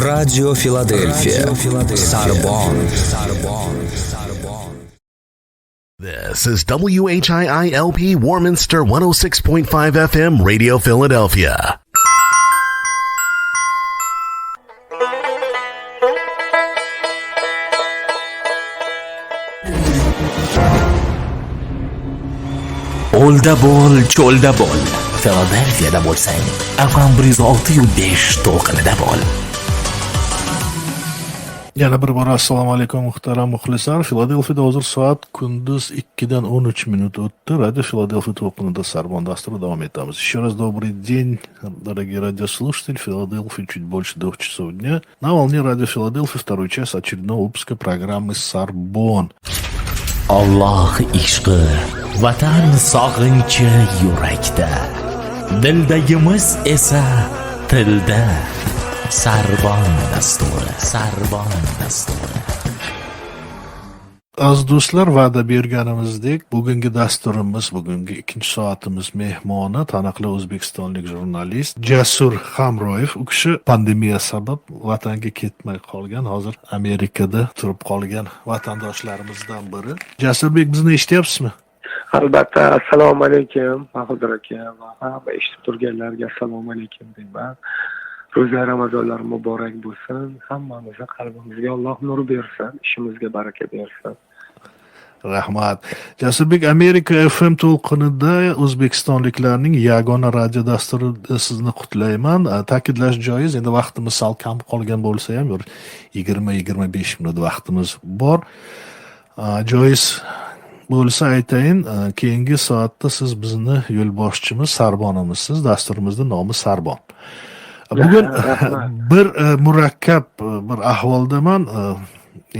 Radio Filadelfiya. Sarbon. Sarbon. Sarbon. This is WHIILP Warminster 106.5 FM Radio Philadelphia. O'lda bo'l, cho'lda bo'l. Filadelfiyada bo'lsang, FM 106.5 to'lqinida bo'l. Yana bir bor assalomu alaykum, muhtaram muxlislar. Filadelfiyada hozir soat kunduz 2 dan 13 minut o'tdi. Radio Filadelfiya to'lqinida Sarbon dasturi davom etamiz. Еще раз добрый день, дорогие радиослушатели. В Филадельфии чуть больше 2 часов дня. На волне радио Филадельфия второй час очередного выпуска программы «Сарбон». Alloh ishqi, vatan sog'inchi yurakda. Dildagimiz esa tilda. Sarbon dasturi, Sarbon dasturi. Aziz do'stlar, va'da berganimizdek, bugungi dasturimiz, bugungi ikkinchi soatimiz mehmoni taniqli o'zbekistonlik jurnalist Jasur Hamroyev. U kishi pandemiya sabab vatanga ketmay qolgan, hozir Amerikada turib qolgan vatandoshlarimizdan biri. Jasurbek, bizni eshityapsizmi? Albatta, assalomu alaykum, Bahodir aka va hamma eshitib turganlarga assalomu alaykum deyman. Ro'za Ramazonlar muborak bo'lsin. Hammamizni qalbimizga Alloh nur bersin, ishimizga baraka bersin. Rahmat. Jasurbek, Amerika FM to'lqinida o'zbekistonliklarning yagona radio dasturida sizni qutlayman. Ta'kidlash joiz, endi vaqtimiz sal kam qolgan bo'lsa ham, bir 20-25 minut vaqtimiz bor. Joiz bo'lsa aytayin, keyingi soatda siz bizni yo'lboshchimiz, sarbonimizsiz. Dasturimizning nomi Sarbon. Bugun Rahmat. bir murakkab bir ahvoldaman.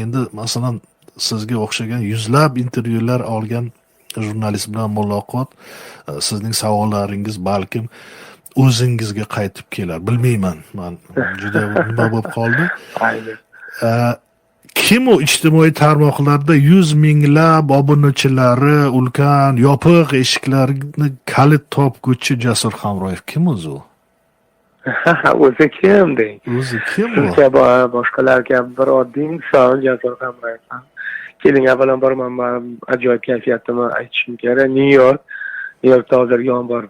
Endi masalan, sizga o'xshagan yuzlab intervyular olgan jurnalist bilan muloqot, sizning savollaringiz balkim o'zingizga qaytib kelar. Bilmayman, man juda nima bo'lib qoldi. Ayni. Kim u ijtimoiy tarmoqlarda yuz minglab obunachilari, ulkan yopiq eshiklarni kalit topguchi Jasur Hamroyev? Kim o'zi u? O'zi kim deng? O'zi kim Siz u? kabi, boshqalar kabi bir oddiy inson Jasur Hamroyev ham. Keling, avvalambor man ajoyib kayfiyatimni aytishim kerak. Nyu York, Nyu Yorkda hozir yomg'ir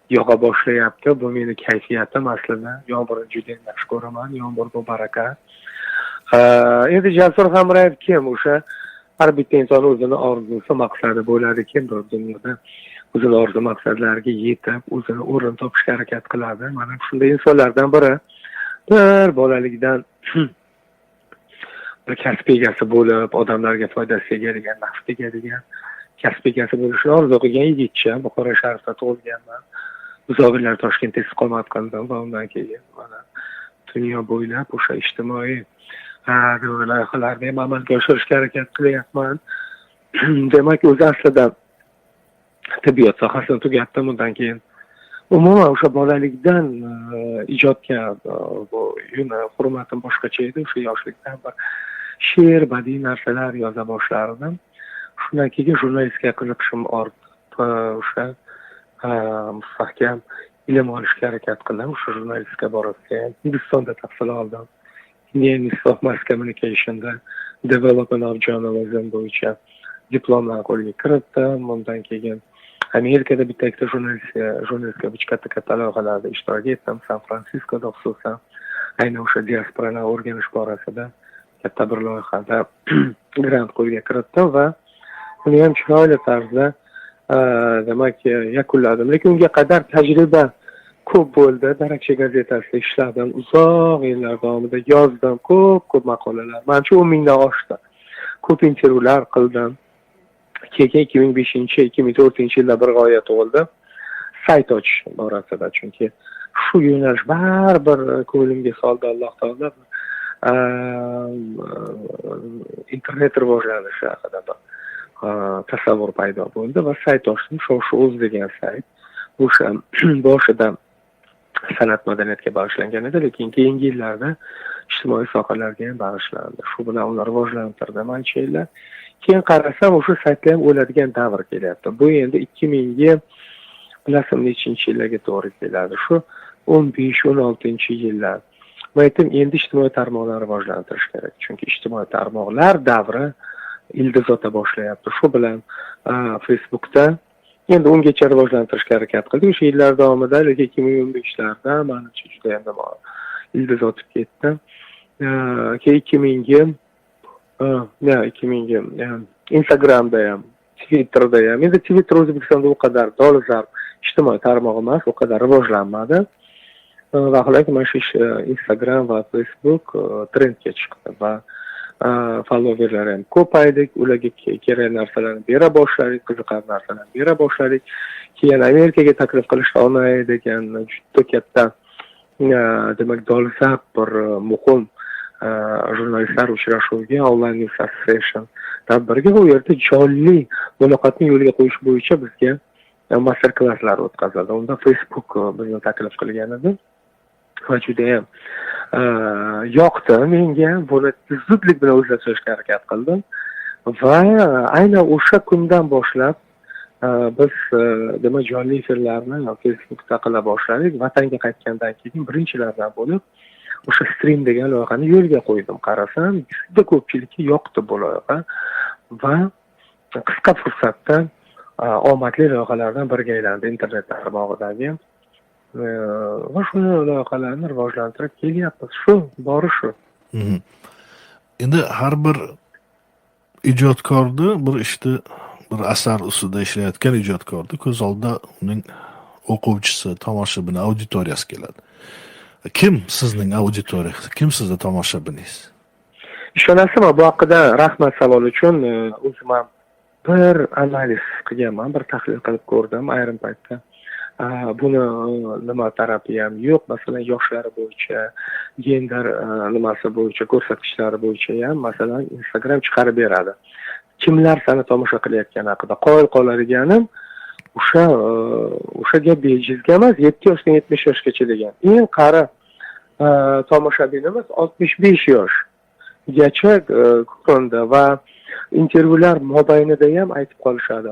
yog'a boshlayapti. Bu meni kayfiyatim aslida. Yomg'irni juda yaxshi ko'raman. Yomg'ir bu baraka. Endi Jasur Hamroyev kim? O'sha har bitta inson o'zini orzusi, maqsadi bo'ladi. Kimdir dunyoda o'zini orzu maqsadlariga yetib, o'zini o'rin topishga harakat qiladi. Mana shunday insonlardan biri. Bir bolalikdan bir kasb egasi bo'lib, odamlarga foydasi tegadigan, naf tegadigan kasb egasi bo'lishni orzu qilgan yigitcha. Buxoro shahrida tug'ilganman. Uzoq yillar Toshkentda istiqomat qildim va undan keyin mana dunyo bo'ylab o'sha ijtimoiy loyihalarni ham amalga oshirishga harakat qilyapman. Demak, o'zi aslida tibbiyot sohasini tugatdim. Undan keyin umuman o'sha bolalikdan ijodga bu hurmatim boshqacha edi. O'sha yoshlikdan bir she'r, badiiy narsalar yoza boshlardim. Shundan keyin jurnalistikaga qiziqishim ortdi. O'sha mustahkam ilm olishga harakat qildim. O'sha jurnalistika borasida ham Hindistonda tahsil oldim. Indian Institute of Mass Communication'da Development of Journalism bo'yicha diplomlarni qo'lga kiritdim. Undan keyin Amerikada bitta ikkita jurnalistika bo'yicha katta katta loyihalarda ishtirok etdim. San Fransiskoda xususan aynan o'sha diasporani o'rganish borasida katta bir loyihada grant qo'lga kiritdim va uni ham chiroyli tarzda demak, yakunladim. Lekin unga qadar tajriba ko'p bo'ldi. Darakchi gazetasida ishladim uzoq yillar davomida, yozdim ko'p ko'p maqolalar, manimcha, 10 mingdan oshdi. Ko'p intervyular qildim. Keyin 2005, 2004-yilda bir g'oya tug'ildi sayt ochish borasida, chunki shu yo'nalish baribir ko'nglimga soldi Alloh taolo. Internet rivojlanishi haqida bir tasavvur paydo bo'ldi va sayt ochdim, Shoshu uz degan sayt. O'sha boshida san'at, madaniyatga bag'ishlangan edi, lekin keyingi yillarda ijtimoiy sohalarga ham bag'ishlandi. Shu bilan uni rivojlantirdim ancha yillar. Keyin qarasam, o'sha saytlar ham o'ladigan davr kelyapti. Bu endi ikki mingga, bilasizmi, nechinchi yillarga to'g'ri keladi, shu 15-16-yillar. Men aytdim, endi ijtimoiy tarmoqlarni rivojlantirish kerak, chunki ijtimoiy tarmoqlar davri ildiz ota boshlayapti. Shu bilan Facebookda endi ungacha rivojlantirishga harakat qildik o'sha yillar davomida, lekin 2015larda manimcha judayam nima ildiz otib ketdi. Keyin 2000 Instagramda ham, Twitterda ham. Endi Twitter O'zbekistonda u qadar dolzarb ijtimoiy tarmoq emas, u qadar rivojlanmadi. Vaholanki, mana shu Instagram va Facebook trendga chiqdi va followerlar ham ko'paydik, ularga kerak narsalarni bera boshladik, qiziqarli narsalarni bera boshladik. Keyin Amerikaga taklif qilishdi, ONA degan juda katta, demak, dolzarb bir muhim jurnalistlar uchrashuviga, Online News Association tadbiriga. U yerda jonli muloqotni yo'lga qo'yish bo'yicha bizga master klasslar o'tkazildi. Unda Facebook bizni taklif qilgan edi va judayam yoqdi menga. Buni zudlik bilan o'zlashtirishga harakat qildim va aynan o'sha kundan boshlab biz, demak, jonli efirlarni Facebookda qila boshladik. Vatanga qaytgandan keyin birinchilardan bo'lib o'sha stream degan loyihani yo'lga qo'ydim. Qarasam, juda ko'pchilikka yoqdi bu loyiha va qisqa fursatda omadli loyihalardan biriga aylandi internet tarmog'idagi. Va shu loyihalarni rivojlantirib kelyapmiz. Shu bori shu. Endi har bir ijodkorni, bir ishni, bir asar ustida ishlayotgan ijodkorni ko'z oldida uning o'quvchisi, tomoshabini, auditoriyasi keladi. Kim sizning auditoriyangiz, kim sizni tomoshabiningiz? Ishonasizmi, bu haqida, rahmat savol uchun, o'zim ham bir analiz qilganman, bir tahlil qilib ko'rdim ayrim paytda. Buni nima tarafi ham yo'q, masalan, yoshlari bo'yicha, gender nimasi bo'yicha, ko'rsatkichlari bo'yicha ham, masalan, Instagram chiqarib beradi kimlar sani tomosha qilayotgani haqida. Qoyil qoladiganim, o'sha gap bejizga emas, 7 yoshdan 70 yoshgacha degan. Eng qari tomoshabinimiz 65 yoshgacha ko'rindi va intervyular mobaynida ham aytib qolishadi: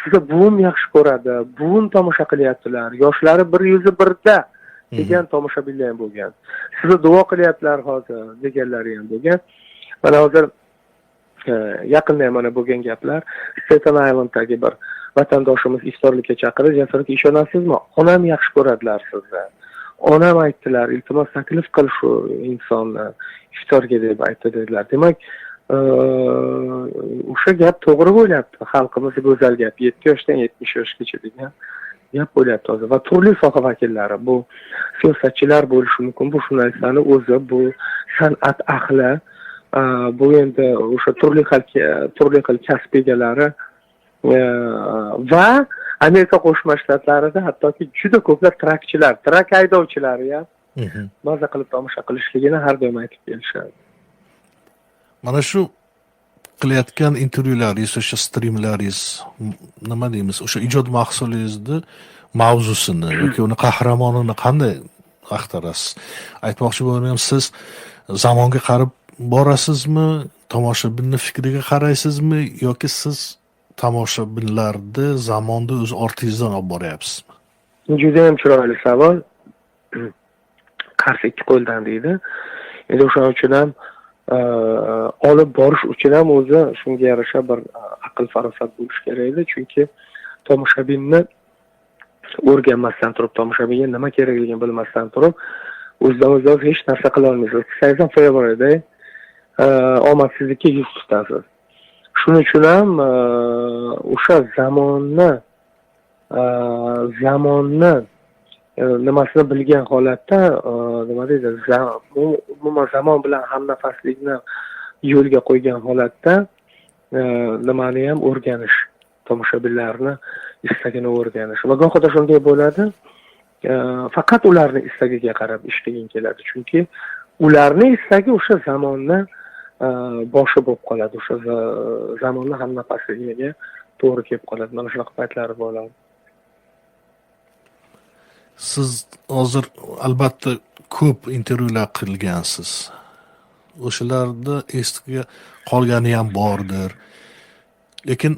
"Sizni buvim yaxshi ko'radi, buvim tomosha qilyaptilar, yoshlari 101da", degan tomoshabinlar ham bo'lgan. "Sizni duo qilyaptilar hozir", deganlari ham bo'lgan. Mana hozir yaqinda ham mana bo'lgan gaplar. Staten Islanddagi bir vatandoshimiz iftorlikka chaqirdi: "Jasur aka, ishonasizmi, onam yaxshi ko'radilar sizni, onam aytdilar, iltimos, taklif qil shu insonni iftorga, deb aytdi", dedilar. Demak, o'sha gap to'g'ri bo'lyapti, xalqimizni go'zal gap, 7 yoshdan 70 yoshgacha degan gap bo'lyapti hozir. Va turli soha vakillari, bu siyosatchilar bo'lishi mumkin, bu jurnalistlarni o'zi, bu san'at ahli, bu endi o'sha turli xil kasb egalari va Amerika Qo'shma Shtatlarida hattoki juda ko'plab trakchilar, trak haydovchilari ham maza qilib tomosha qilishligini har doim aytib kelishadi. Mana shu qilayotgan intervyularingiz, o'sha strimlaringiz, nima deymiz, o'sha ijod mahsulingizni mavzusini yoki uni qahramonini qanday axtarasiz? Aytmoqchi bo'lganim, siz zamonga qarab borasizmi, tomoshabinni fikriga qaraysizmi yoki siz tomoshabinlarni zamonni o'z ortingizdan olib boryapsizmi? Judayam chiroyli savol. Qarz ikki qo'ldan deydi. Endi o'shaning uchun ham olib borish uchun ham o'zi shunga yarasha bir aql farosat bo'lishi kerak edi, chunki tomoshabinni o'rganmasdan turib, tomoshabinga nima kerakligini bilmasdan turib, o'zidan o'zi hech narsa qila olmaysiz. Qilsangiz ham failure, omadsizlikka yuz tutasiz. Shuning uchun ham o'sha zamonni nimasini bilgan holatda, nima deydi, umuman zamon bilan hamnafaslikni yo'lga qo'ygan holatda nimani ham o'rganish, tomoshabinlarni istagini o'rganish. Va gohida shunday bo'ladi, faqat ularni istagiga qarab ish qilging keladi, chunki ularni istagi o'sha zamonni boshi bo'lib qoladi, o'sha zamonni hamnafasligiga to'g'ri kelib qoladi. Mana shunaqa paytlari bo'ladi. Siz hozir albatta ko'p intervyular qilgansiz, o'shalarda esga qolgani ham bordir. Lekin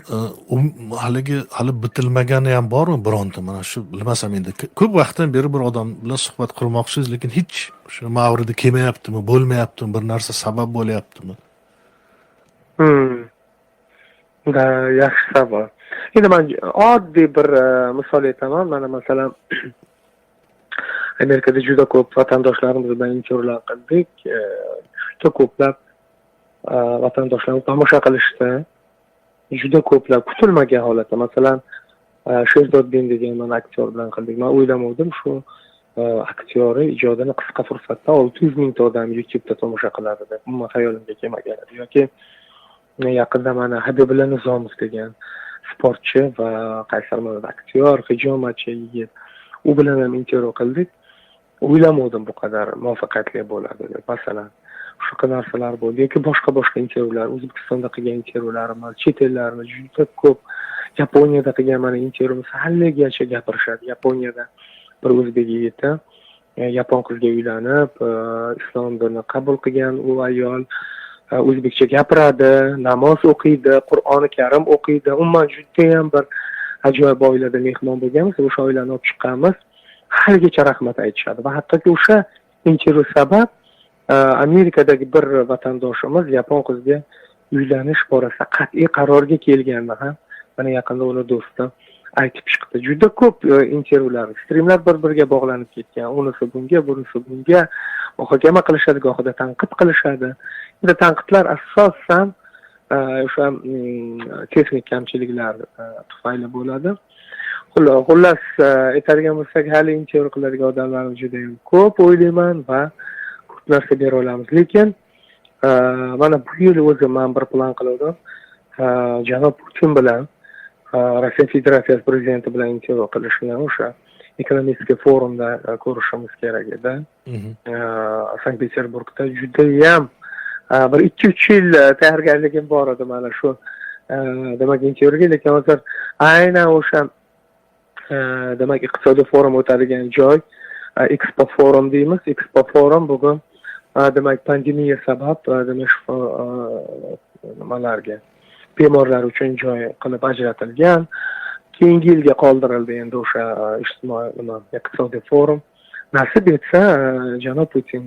haligi hali bitilmagani ham bormi bironta? Mana shu bilmasam, endi ko'p vaqtdan beri bir odam bilan suhbat qurmoqchisiz, lekin hech shu mavridi kelmayaptimi, bo'lmayaptimi, bir narsa sabab bo'lyaptimi? Да, yaxshi savol. Endi man oddiy bir misol aytaman. Mana, masalan, Amerikada juda ko'p vatandoshlarimiz bilan intervyular qildik. Juda ko'plab vatandoshlarimiz tomosha qilishdi. Juda ko'plab kutilmagan holatda, masalan, Sherzodbin degan mana aktyor bilan qildik. Man o'ylamovdim, shu aktyori ijodini qisqa fursatda 600 mingta odam YouTube'da tomosha qiladi deb, umuman xayolimga kelmagan edi. Yoki yaqinda mana Habibulla Nizomov degan sportchi va qaysar aktyor, hijomatchi yigit, u bilan ham intervyu qildik. O'ylamovdim bu qadar muvaffaqiyatli bo'ladi deb. Masalan, shunaqa narsalar bo'ldi yoki boshqa boshqa intervyular, O'zbekistonda qilgan intervyularimiz, chet ellarni juda ko'p, Yaponiyada qilgan mana intervyumiz haligacha gapirishadi. Yaponiyada bir o'zbek yigiti yapon qizga uylanib, islom dinini qabul qilgan. U ayol o'zbekcha gapiradi, namoz o'qiydi, Qur'oni Karim o'qiydi. Umuman, judayam bir ajoyib oilada mehmon bo'lganmiz, o'sha oilani olib chiqqanmiz. Haligacha rahmat aytishadi va hattoki o'sha intervyu sabab Amerikadagi bir vatandoshimiz yapon qizga uylanish borasida qat'iy qarorga kelganini ham mana yaqinda uni do'sti aytib chiqdi. Juda ko'p intervyular, strimlar bir biriga bog'lanib ketgan. Unisi bunga, bunisi bunga, muhokama qilishadi, gohida tanqid qilishadi. Endi tanqidlar asosan o'sha texnik kamchiliklar tufayli bo'ladi. Xullas, aytadigan bo'lsak, hali intervyu qiladigan odamlarimiz judayam ko'p, o'ylayman, va ko'p narsa bera olamiz. Lekin mana bu yil o'zi man bir plan qiluvdim, janob Putin bilan, Rossiya Federatsiyasi prezidenti bilan intervyu qilishni. O'sha экономический forumda ko'rishimiz kerak edi Sankt Peterburgda. Judayam bir 2-3 yil tayyorgarligim bor edi mana shu demak intervyuga. Lekin hozir aynan o'sha demak iqtisodiy forum o'tadigan joy, Expo forum deymiz, Expo forum bugun demak pandemiya sabab demak shifo nimalarga, bemorlar uchun joy qilib ajratilgan. Keyingi yilga qoldirildi endi o'sha ijtimoiy nima, iqtisodiy forum. Nasib etsa, janob Putin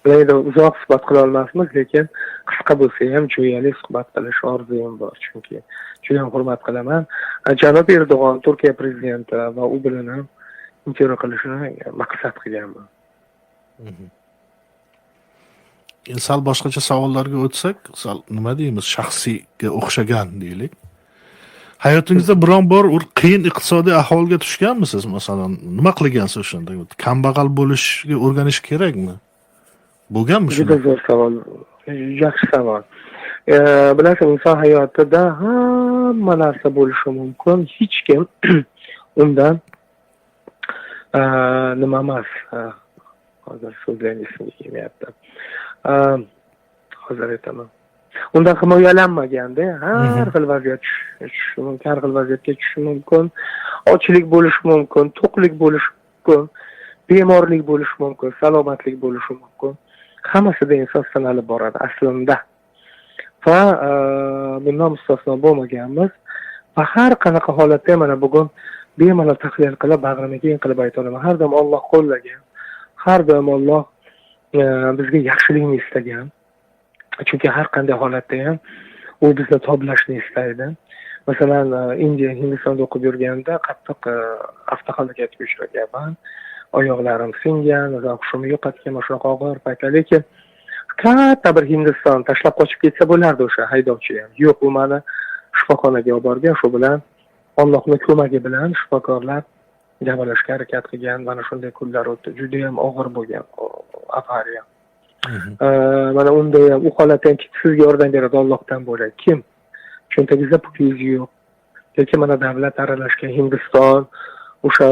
bilan endi uzoq suhbat qila olmasmiz, lekin qisqa bo'lsa ham jo'yali suhbat qilish orzuyim bor, chunki judayam hurmat qilaman. Janob Erdo'g'on, Turkiya prezidenti, va u bilan ham intervyu qilishni maqsad qilganman. Endi sal boshqacha savollarga o'tsak, sal nima deymiz, shaxsiyga o'xshagan deylik. Hayotingizda biron bor qiyin iqtisodiy ahvolga tushganmisiz? Masalan, nima qilgansiz o'shanda? Kambag'al bo'lishga o'rganish kerakmi? Bo'lganmi Juda shunaqa? zo'r savol, yaxshi savol. Bilasiz, inson hayotida hamma narsa bo'lishi mumkin, hech kim undan nima emas. Hozir so'zlarim esimga kelmayapti. Hozir aytaman. Undan himoyalanmaganda har xil vaziyat tushishi mumkin, har xil vaziyatga tushishi mumkin. Ochlik bo'lishi mumkin, to'qlik bo'lishi mumkin, bemorlik bo'lishi mumkin, salomatlik bo'lishi mumkin. Hammasida inson sinalib boradi aslida va bundan mustasno bo'lmaganmiz va har qanaqa holatda ham mana bugun bemalol tahlil qilib, bag'rimni keng qilib ayta olaman: har doim Olloh qo'llagan, har doim Olloh bizga yaxshilikni istagan, chunki har qanday holatda ham u bizni toblashni istaydi. Masalan, Indiya, Hindistonda o'qib yurganda qattiq avtohalokatga uchraganman. Oyoqlarim singan, hushimni yo'qotgan, mana shunaqa og'ir paytlar. Lekin katta bir Hindiston, tashlab qochib ketsa bo'lardi o'sha haydovchi ham. Yo'q, u mani shifoxonaga olib borgan. Shu bilan, Ollohni ko'magi bilan shifokorlar davolashga harakat qilgan. Mana shunday kunlar o'tdi, judayam og'ir bo'lgan avariya. Mana unda ham, u holatda ham kim sizga yordam beradi Ollohdan bo'lak? Kim? Cho'ntagingizda pulingiz yo'q, lekin mana davlat aralashgan, Hindiston, o'sha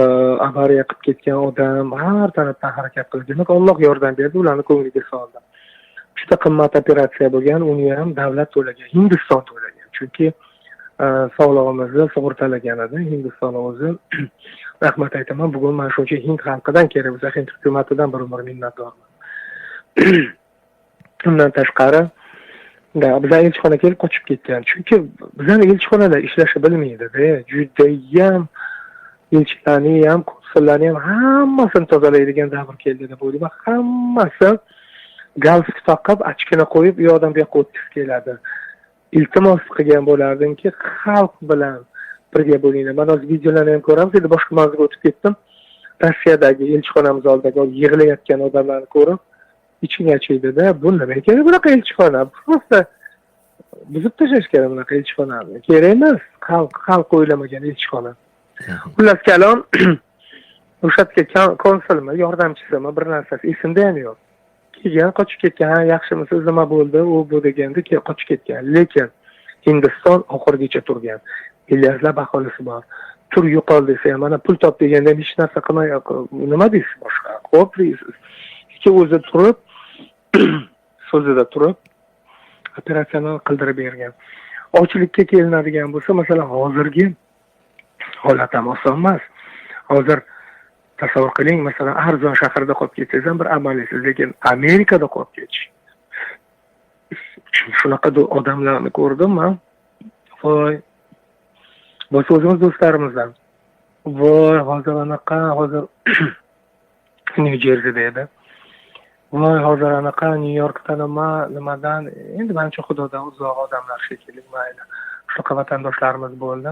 avariya qilib ketgan odam har tarafdan harakat qildi. Demak, Olloh yordam berdi, ularni ko'ngliga soldi. Juda qimmat operatsiya bo'lgan, uni ham davlat to'lagan, Hindiston to'lagan, chunki sog'lig'imizni sug'urtalagan edi Hindiston o'zi. Rahmat aytaman bugun man shuncha hind xalqidan, kerak bo'lsa hind hukumatidan bir umr minnatdorman. Undan tashqari, Bizani elchixona kelib qochib ketgan. Chunki bizani elchixonalar ishlashni bilmaydi-da. Judayam elchilarni ham, konsullarni ham hammasini tozalaydigan davr keldi deb o'ylayman. Hammasi galstuk taqib, ochkini qo'yib, u yoqdan bu yoqqa o'tkazib keladi. Iltimos qilgan bo'lardimki, xalq bilan birga bo'linglar. Mana hozir videolarni ham ko'ramiz. Endi boshqa mavzuga o'tib ketdim. Rossiyadagi elchixonamiz oldidagi yig'layotgan odamlarni ko'rib, iching achiydi-da. Bu nima kerak bunaqa elchixona? Просто buzib tashlash kerak bunaqa elchixonani. Kerak emas. Xalq o'ylamagan elchixona. Xullas kalom, o'sha yerga konsulmi, yordamchisimi, bir narsasi esimda ham yo'q. Kelgan, qochib ketgan, ha, yaxshimisiz, nima bo'ldi, u bu deganda keyin qochib ketgan. Lekin Hindiston oxirigacha turgan. Milliardlab aholisi bor. Tur yo'qol desa ham, mana pul top deganda ham hech narsa qilmay, nima deysiz boshqa? Xo'p deysiz. Ikki o'zi turib, so'zida turib, operatsiyani qildirib bergan. Ochlikka kelinadigan bo'lsa, masalan, hozirgi holat ham oson emas. Hozir tasavvur qiling, masalan, arzon shaharda qolib ketsangiz ham bir amaliysiz, lekin Amerikada qolib ketish. Shunaqa odamlarni ko'rdim man. Voy. Bo'lsa o'zimiz do'stlarimizdan. Voy, hozir anaqa, hozir Nyu Jersida edi. Voy, hozir anaqa Nyu Yorkda nima, nimadan, endi manimcha Xudodan uzoq odamlar shekilli, mayli. Shunaqa vatandoshlarimiz bo'ldi.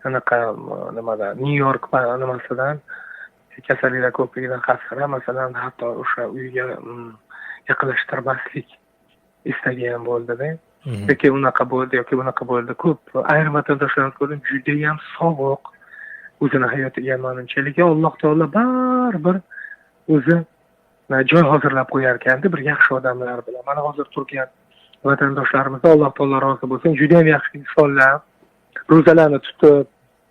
Anaqa nimadan, Nyu York nimasidan kasalliklar ko'pligidan xavfsirab, masalan, hatto o'sha uyga yaqinlashtirmaslik istagi ham bo'ldida. Yoki unaqa bo'ldi, yoki bunaqa bo'ldi. Ko'p ayrim vatandoshlarimiz ko'rdim, judayam sovuq o'zini hayotiga manimcha. Lekin Alloh taolo baribir o'zi joy hozirlab qo'yarkanda bir yaxshi odamlar bilan. Mana hozir turgan vatandoshlarimiz, Alloh taolo rozi bo'lsin, judayam yaxshi insonlar, ro'zalarni tutib,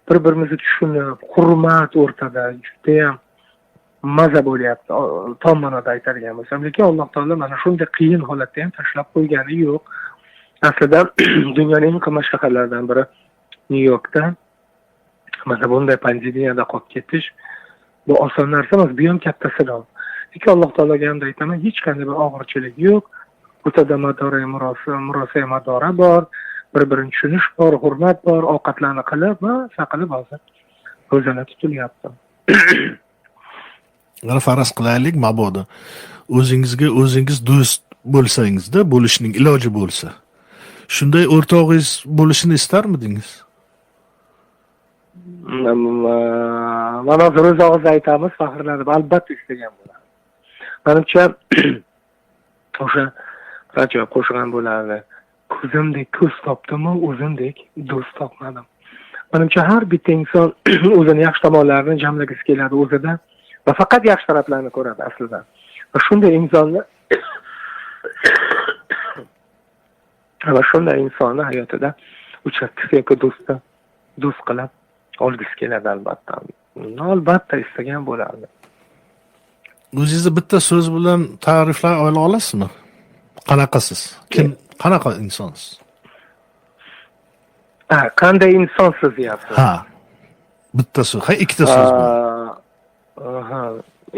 bir-birimizni tushunib, hurmat o'rtada judayam maza bo'lyapti. Tom ma'noda aytadigan bo'lsam, lekin Alloh taolo mana shunday qiyin holatda ham tashlab qo'ygani yo'q. Aslida dunyoning eng qimmat shaharlaridan biri Nyu Yorkda mana bunday pandemiyada qolib ketish bu oson narsa emas, bu ham katta sinov. Lekin Alloh taologa ham aytaman, hech qanday bir og'irchilik yo'q. O'rtada madora murosa madora bor, bir-birini tushunish bor, hurmat bor, ovqatlarni qilib, maza qilib hozir ro'zalar tutilyapti. Mana faraz qilaylik, mabodo o'zingizga o'zingiz do'st bo'lsangizda, bo'lishning iloji bo'lsa, shunday o'rtog'ingiz bo'lishini istarmidingiz? Mana hozir o'z og'izda aytamiz, faxrlanib, albatta istagan bo'lardim. Manimcha, o'sha ajoyib qo'shiq ham bo'lardi. Ko'zimdek ko'z topdimu, o'zimdek do'st topmadim. Manimcha, har bitta inson o'zini yaxshi tomonlarini jamlagisi keladi o'zida va faqat yaxshi taraflarini ko'radi aslida. Va shunday insonni hayotida uchratgisi yoki do'st qilib olgisi keladi albatta. Albatta istagan bo'lardi. O'zingizni bitta so'z bilan ta'riflay ola olasizmi? Qanaqasiz? Kim, qanaqa insonsiz? Ha, qanday insonsiz deyapsiz? Ha, bitta so'z, ha, ikkita so'z bilan. Aha.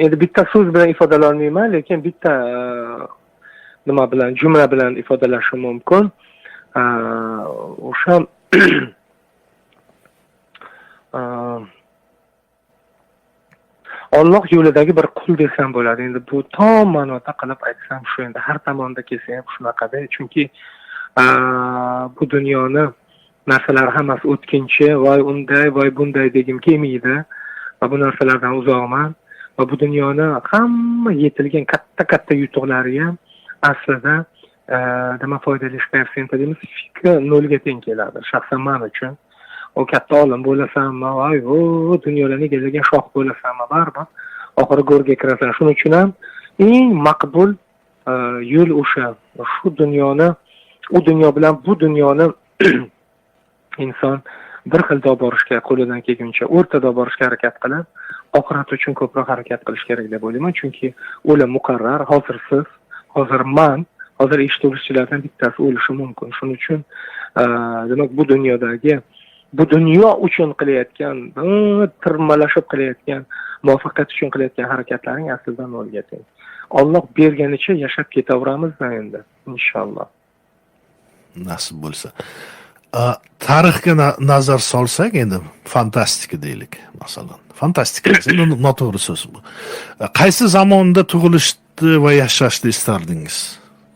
Endi bitta so'z bilan ifodalay olmayman, lekin bitta nima bilan, jumla bilan ifodalashim mumkin. O'sha Alloh yo'lidagi bir qul desam bo'ladi. Endi bu tom ma'noda qilib aytsam shu, endi har tomonda kelsa ham shunaqada. Chunki bu dunyoni narsalari hammasi o'tkinchi, voy unday, voy bunday degim kelmaydi va bu narsalardan uzoqman. Va bu dunyoni hamma yetilgan katta-katta yutuqlari ham aslida nima foydali koeffitsiyenti deymiz, fikri nolga teng keladi shaxsan man uchun. O katta olim bo'lasanmi, voy u dunyolarni egallagan shoh bo'lasanmi, baribir oxiri go'rga kirasan. Shuning uchun ham eng maqbul yo'l o'sha shu dunyoni, u dunyo bilan bu dunyoni inson bir xilda olib borishga, qo'lidan kelguncha o'rtada olib borishga harakat qilib, oxirat uchun ko'proq harakat qilish kerak deb o'ylayman. Chunki o'lim muqarrar. Hozir siz, hozir man, hozir eshituvchilardan bittasi o'lishi mumkin. Shuning uchun demak, bu dunyodagi, bu dunyo uchun qilayotgan, tirmalashib qilayotgan, muvaffaqiyat uchun qilayotgan harakatlaring aslida nolga teng. Alloh berganicha yashab ketaveramizda endi, inshaalloh. Nasib bo'lsa. Tarixga nazar solsak, endi fantastika deylik, masalan. Fantastika endi noto'g'ri so'z bu. Qaysi zamonda tug'ilishni va yashashni istardingiz?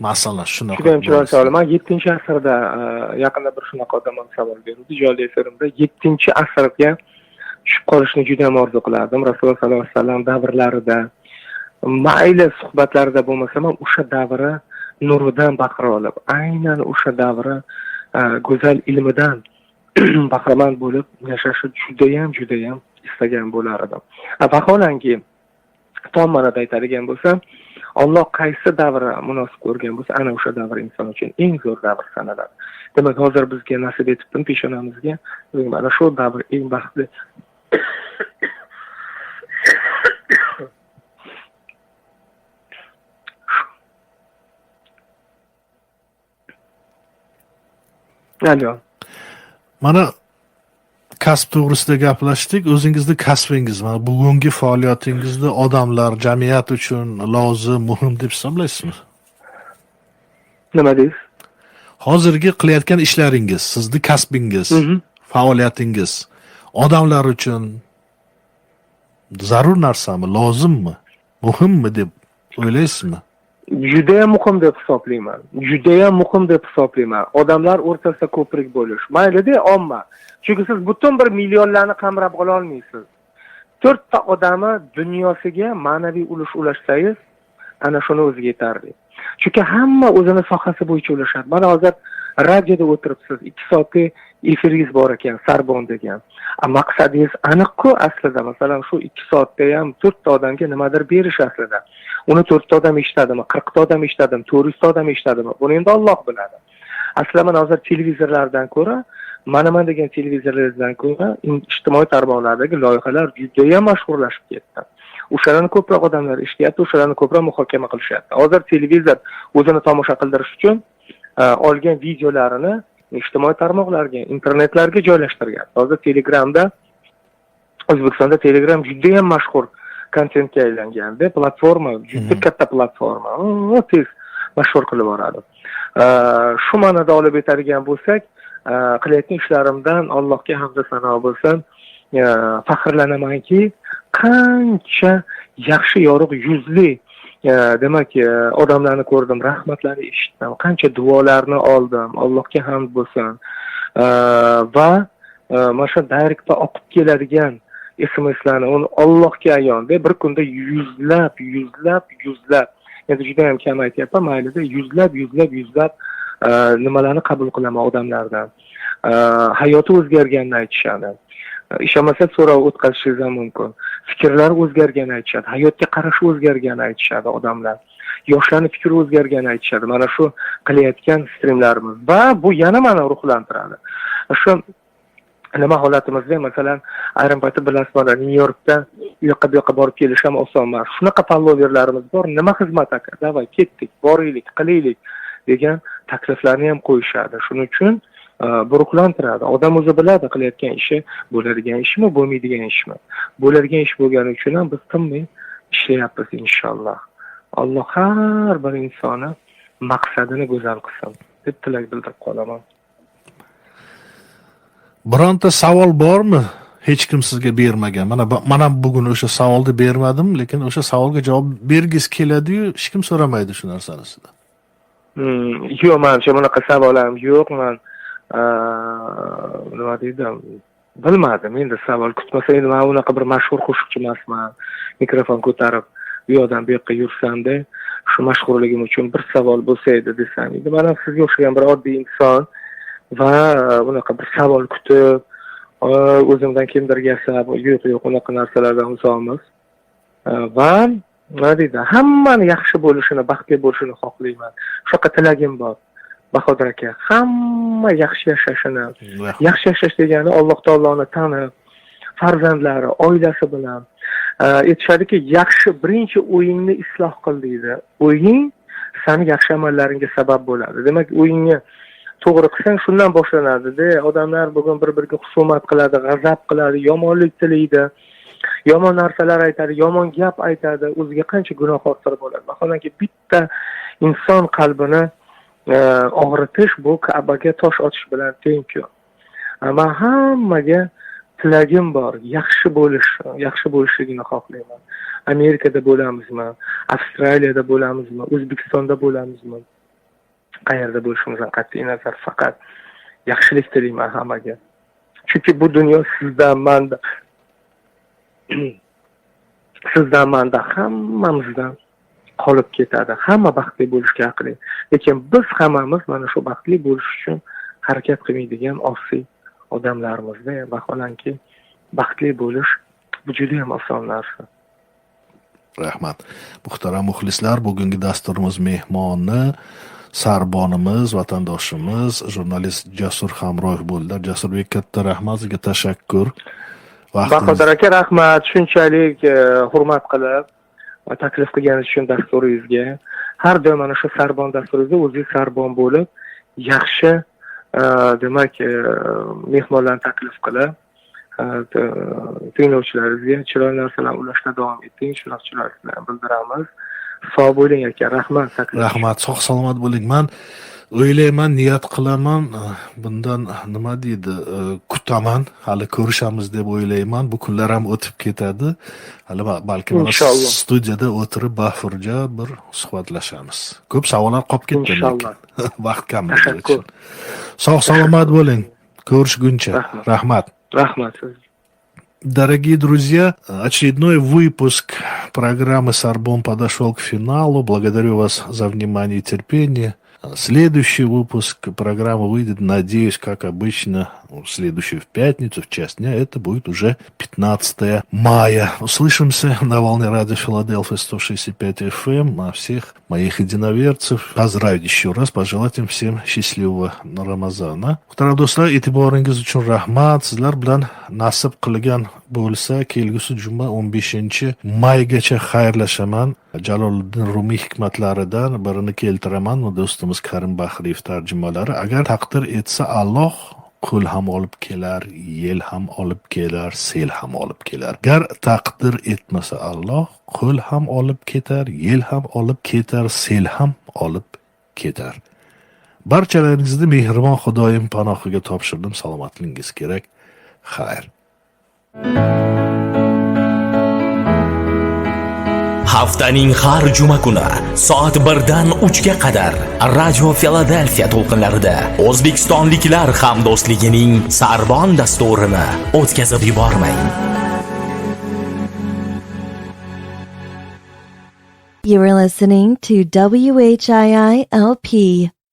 Masalan, shunaqa. Juda ham chiroyli savol. Men 7-asrda yaqinda bir shunaqa odam savol berdi jonli efirimda. 7-asrga tushib qolishni juda ham orzu qilardim. Rasululloh sollallohu alayhi vasallam davrlarida, mayli suhbatlarida bo'lmasam ham o'sha davri nuridan bahra olib, aynan o'sha davri go'zal ilmidan bahramand bo'lib yashashni judayam judayam istagan bo'lar edim. Vaholanki, tom ma'noda aytadigan bo'lsam, Alloh qaysi davri munosib ko'rgan bo'lsa, ana o'sha davr inson uchun eng zo'r davr sanaladi. Demak, hozir bizga nasib etibdi peshonamizga, mana shu davr eng baxtli. Alo. Mana kasb to'g'risida gaplashdik. O'zingizni kasbingiz, mana bugungi faoliyatingizda odamlar, jamiyat uchun lozim, muhim deb hisoblaysizmi? Nima deysiz? Hozirgi qilayotgan ishlaringiz, sizni kasbingiz, faoliyatingiz odamlar uchun zarur narsami, lozimmi, muhimmi deb o'ylaysizmi? Judayam muhim deb hisoblayman. Judayam muhim deb hisoblayman. Odamlar o'rtasida ko'prik bo'lish. Mayli-da, omma. Chunki siz butun bir millionlarni qamrab ola olmaysiz. 4 ta odami dunyosiga ma'naviy ulush ulashsangiz, ana shuni o'ziga yetarli. Chunki hamma o'zini sohasi bo'yicha ulashadi. Mana hozir radioda o'tiribsiz, 2 soatlik efiringiz bor ekan, Sarbon degan. Maqsadingiz aniq-ku aslida. Masalan, shu 2 soatda ham 4 ta odamga nimadir berish aslida. Uni 4 ta odam eshitadimi, 40 ta odam eshitadimi, 400 ta odam eshitadimi? Buni endi Alloh biladi. Aslida mana hozir televizorlardan ko'ra, mana degan televizorlardan ko'ra ijtimoiy tarmoqlardagi loyihalar juda ham mashhurlashib ketdi. O'shalarni ko'proq odamlar eshityapti, o'shalarni ko'proq muhokama qilishyapti. Hozir televizor o'zini tomosha qildirish uchun olgan videolarini ijtimoiy tarmoqlarga, internetlarga joylashtirgan. Hozir Telegramda, O'zbekistonda Telegram juda ham mashhur kontentga aylanganda, platforma, juda katta platforma, tez mashhur qilib boradi. Shu ma'noda olib aytadigan bo'lsak, qilayotgan ishlarimdan Allohga hamd va sano bo'lsin, faxrlanamanki, qancha yaxshi yorug' yuzli, demak, odamlarni ko'rdim, rahmatlarni eshitdim, qancha duolarni oldim, Allohga hamd bo'lsin. Va mana shu direktda oqib keladigan SMSlarni, uni Allohga ayonda bir kunda yuzlab, yuzlab, yuzlab, endi juda ham kam aytyapman, maylida yuzlab, yuzlab, yuzlab nimalarni qabul qilaman odamlardan. Hayoti o'zgarganini aytishadi. Ishonmasa so'rov o'tkazishingiz ham mumkin. Fikrlari o'zgarganini aytishadi, hayotga qarashi o'zgarganini aytishadi odamlar. Yoshlarning fikri o'zgarganini aytishadi. Mana shu qilayotgan streamlarimiz va bu yana meni ruhlantiradi. Shu nima holatimizda, masalan, ayrim paytda bilasiz, mana Nyu-Yorkda u yoqqa bu yoqqa borib kelish ham oson emas. Shunaqa followerlarimiz bor, nima xizmat aka, davay ketdik, boraylik, qilaylik degan takliflarni ham qo'yishadi. Shuning uchun bu ruhlantiradi. Odam o'zi biladi qilayotgan ishi bo'ladigan ishmi, bo'lmaydigan ishmi. Bo'ladigan ish bo'lgani uchun ham biz tinmay ishlayapmiz inshaalloh. Alloh har bir insoni maqsadini go'zal qilsin deb tilak bildirib qolaman. Bironta savol bormi? Hech kim sizga bermagan. Mana bugun o'sha savolni bermadim, lekin o'sha savolga javob bergisi keladi-yu, hech kim so'ramaydi shu narsani sizdan. Yo'q, menimcha bunaqa savol ham yo'q. Men nima deydi, bilmadim. Endi savol kutmasa, endi men unaqa bir mashhur qo'shiqchi emasman. Mikrofon ko'tarib u yoqdan bu yoqqa yursam-da, shu mashhurligim uchun bir savol bo'lsa edi desam, endi men ham sizga o'xshagan bir oddiy inson va unaqa bir savol kutib, o'zimdan kimdir yasab, yo'q, yo'q, unaqa narsalardan uzoqmiz. Va nima deydi, hammani yaxshi bo'lishini, baxtli bo'lishini xohlayman. Shunaqa tilagim bor. Bahodir aka, hamma yaxshi yashashini, yaxshi yashash degani Alloh taoloni tanib, farzandlari, oilasi bilan. Aytishadiki, yaxshi birinchi o'yingni isloh qil deydi. O'ying seni yaxshi amallaringga sabab bo'ladi. Demak, o'yingni to'g'ri qilsang shundan boshlanadi-da. Odamlar bugun bir-biriga husumat qiladi, g'azab qiladi, yomonlik tilaydi, yomon narsalar aytadi, yomon gap aytadi, o'ziga qancha gunoh orttirib bo'ladi. Vaholanki bitta inson qalbini Og'ritish bu Ka'baga tosh otish bilan teng-ku. Man hammaga tilagim bor, yaxshi bo'lish, yaxshi bo'lishligini xohlayman. Amerikada bo'lamizmi, Avstraliyada bo'lamizmi, O'zbekistonda bo'lamizmi, qayerda bo'lishimizdan qat'iy nazar faqat yaxshilik tilayman hammaga. Chunki bu dunyo sizdan, manda, hammamizdan qolib ketadi. Hamma baxtli bo'lishga haqli. Lekin biz hammamiz mana shu baxtli bo'lish uchun harakat qilmaydigan osiy odamlarimizda, vaholanki baxtli bo'lish bu juda ham oson narsa. Rahmat. Muhtaram muxlislar, bugungi dasturimiz mehmoni sarbonimiz, vatandoshimiz, jurnalist Jasur Hamroyev bo'ldilar. Jasurbek, katta rahmat, sizga tashakkur. Bahodir aka, rahmat, shunchalik hurmat qilib va taklif qilganingiz uchun dasturingizga. Har doim mana shu sarbon dasturingizda o'zingiz sarbon bo'lib, yaxshi demak mehmonlarni taklif qilib, tinglovchilaringizga chiroyli narsalarni ulashda davom eting. Shunaqa chiroyli bildiramiz. Sog' bo'ling aka, rahmat taklif. Rahmat, sog' salomat bo'ling. Men o'ylayman, niyat qilaman, bundan nima deydi, kutaman, hali ko'rishamiz deb o'ylayman. Bu kunlar ham o'tib ketadi. Hali balki mana studiyada o'tirib bafurja bir suhbatlashamiz. Ko'p savollar qolib ketdi lekin vaqt kamligi uchun. Sog' salomat bo'ling. Ko'rishguncha. Rahmat. Rahmat. Дорогие друзья, очередной выпуск программы «Сарбон» подошел к финалу. Благодарю вас за внимание и терпение. Следующий выпуск программы выйдет, надеюсь, как обычно, следующий в пятницу, в час дня. Это будет уже 15 мая. Услышимся на волне радио Филадельфия 165 FM. А всех моих единоверцев поздравить еще раз, пожелать им всем счастливого Рамазана. Muhtaram do'stlar, e'tiboringiz uchun rahmat. Sizlar bilan nasib qilgan bo'lsa, kelgusi juma 15 maygacha xayrlashaman. Jaloliddin Rumiy hikmatlaridan birini keltiraman. Do'stimiz Karim Bahriyev tarjimalari. Agar taqdir etsa Alloh, qo'l ham olib kelar, yel ham olib kelar, sel ham olib kelar. Agar taqdir etmasa Alloh, qo'l ham olib ketar, yel ham olib ketar, sel ham olib ketar. Barchalaringizni mehribon Xudoyim panohiga topshirdim. Salomatligingiz kerak. Xayr. Haftaning har juma kuni soat 1 dan 3 ga qadar Radio Filadelfiya to'lqinlarida O'zbekistonliklar hamdo'stligining Sarbon dasturini o'tkazib yubormang. You are listening to WHII LP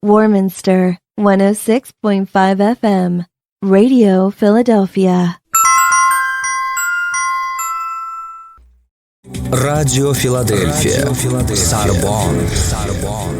Warminster 106.5 FM Radio Philadelphia. Радио Филадельфия. Сарбон. Сарбон.